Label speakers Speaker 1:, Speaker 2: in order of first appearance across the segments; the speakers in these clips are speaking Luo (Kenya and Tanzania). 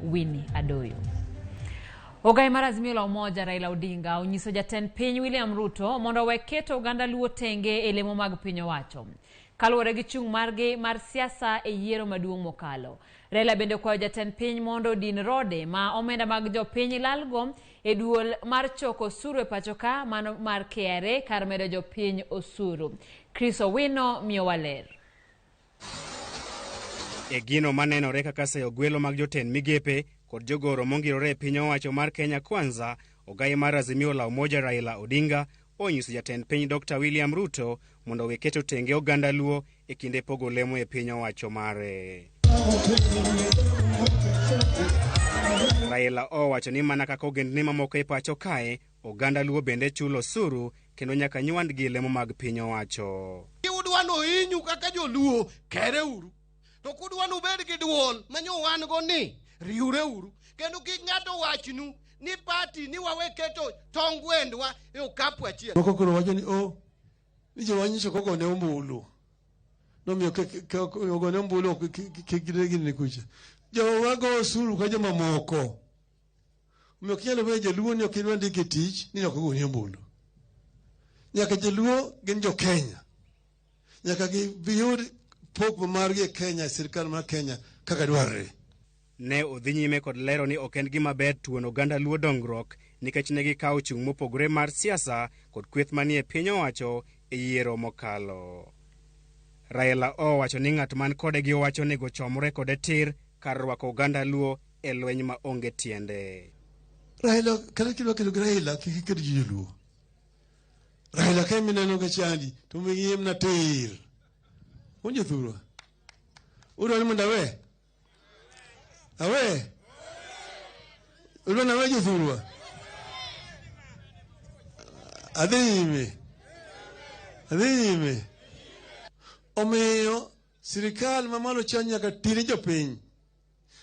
Speaker 1: Winnie Adoyo. Ogai mar Azimio la Umoja Raila Odinga onyiso jatend piny William Ruto mondo owe keto oganda Luo tenge e lemo mag piny owacho. Kaluwore gi chung' margi mar siasa e yiero maduong' mokalo. Raila bende okwayo jatend piny mondo odin rode ma omenda mag jopiny lalgo e duol mar choko osuru e pacho ka mano mar KRA kar medo jopiny osuru. Chris Owino miyowa ler.
Speaker 2: E gino manenore kaka seyo gwelo mag jotend migepe kod jogoro mongirore e piny owacho mar Kenya Kwanza, ogai mar Azimio la Umoja Raila Odinga onyiso jatend piny Dr. William Ruto mondo owe keto tenge oganda Luo e kinde pogo lemo e piny owacho mare. Raila owacho ni mana kaka ogendni mamoko e pacho kae, oganda Luo bende chulo osuru kendo nyaka nywandgi lemo mag piny owacho.
Speaker 3: Udwa nohinyu kaka joluo, kere uru. To kudwa nubed gi duol manyo wan go ni, riwre uru. Kendo kik ng'ato wachnu ni party ni wawe keto tong gwendwa e okapu achiel.
Speaker 4: Moko koro wacho ni o ni jowa nyiso kogone ombulu. Nomiyo ogone ombulu ok kik gine kucha. Jowa go osuru ka jomamoko. Omiyo ok inyal weyo jaluo ni ok idwa ndike tich ni ok ogoni ombulu. Nyaka jaluo gin jo Kenya. Nyaka giyud pok margi e Kenya, e sirkal mar Kenya kaka dwarore.
Speaker 2: Ne odhi nyime kod lero ni ok en gima ber tuono oganda Luo dongruok nikech ne gikawo chung' mopogore mar siasa kod kweth manie piny owacho e yiero mokalo. Raila owacho ni ng'at man kode gi owacho onego chomre kode tir kar rwako oganda Luo e lweny ma onge tiende.
Speaker 4: Raila kata kidwa kedo gi Raila kik iket gi joluo. Raila ka mineno ka chandi to miyiem na tir. Unjo thurwa. Udwa ni mondo awe? Awe? Udwa ni awe jothurwa? Adhi nyime. Adhi nyime. Omiyo sirikal mamalo cha nyaka ti ne jopiny.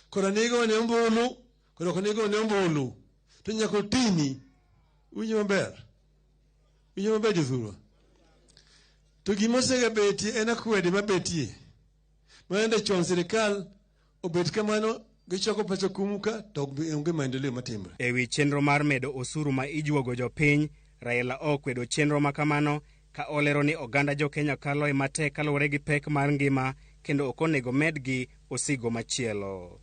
Speaker 4: Koro nigone ombulu, koro ok nigone ombulu. To nyaka otini. Winjo maber? Winjo maber jothurwa? To gima osegabetie en akwede mabetie. Mayande chon sirikal obet kamano gichoko pesa kumu ka to onge maendeleo matimre.
Speaker 2: E wi chenro mar medo osuru ma ijuogo jopiny, Raila okwedo chenro ma kamano ka olero ni oganda jo Kenya kaloe matek kaluwore gi pek mar ngima kendo ok onego medgi osigo machielo.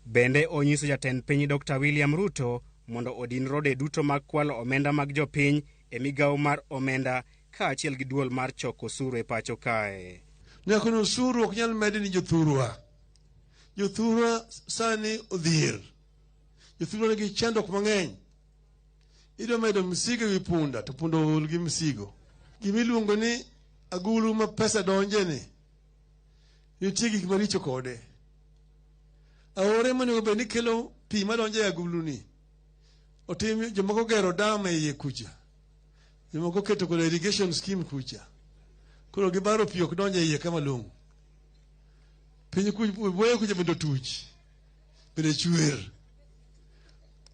Speaker 2: Bende onyiso jatend piny Dr. William Ruto mondo odin rode duto mag kwalo omenda mag jopiny e migawo mar omenda kaachiel gi duol mar choko osuru e pacho kae.
Speaker 4: Nyaka no osuru ok nyal medi ni jothurwa. Jothurwa sani odhier. Jothurwa nigi chandruok mang'eny. Idwa medo msigo ewi punda to punda ool gi msigo. Gima iluongo ni agulu ma pesa donje ni nitie gik maricho kode. Aore monego bed ni kelo pi madonjo e agulu ni otim jomoko gero dam e iye kucha. Jomoko keto koda irrigation scheme kucha. Koro gibaro pi ok donj e iye kama long'o. Piny buoyo kucha bende otuch. Bende chwer.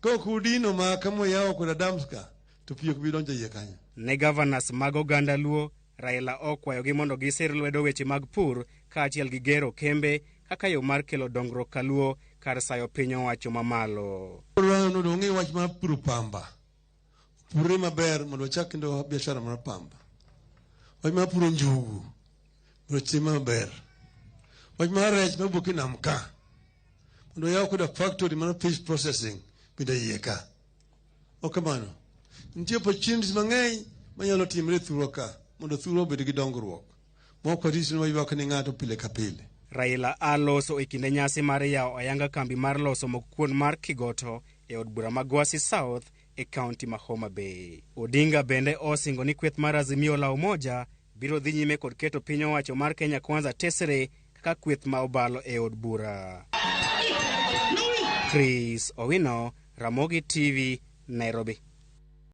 Speaker 4: Ka ok udino ma kama oyawo koda dams ka to pi ok bi donjo e iye kanyo.
Speaker 2: Ne governors mag oganda Luo, Raila okwayogi mondo gisir lwedo weche mag pur kaachiel gi gero kembe kaka yo mar kelo dongruok kaluo kar sayo piny owacho mamalo.
Speaker 4: Mondo ong'e wach mar puro pamba. Purre maber mondo wachak kendo biashara mar pamba. Wach mar puro njugu mondo otim maber. Wach mar rech mawuok e nam ka mondo oyaw koda factory mar fish processing bende iye ka. Ok kamano. Nitie opportunities mang'eny manyalo timre e thurwa ka mondo thurwa obed gi dongruok. Mok waris ni waywak ni ng'ato pile ka pile.
Speaker 2: Raila a loso e kinde nyasi mar yawo ayanga kambi mar loso mok kuon mar Kigoto e od bura ma Gwasi South e kaunti ma Homa Bay. Odinga bende osingo ni kweth mar Azimio la Umoja biro dhi nyime kod keto piny owacho mar Kenya Kwanza tesre kaka kweth ma obalo e od bura. Chris Owino, Ramogi TV, Nairobi.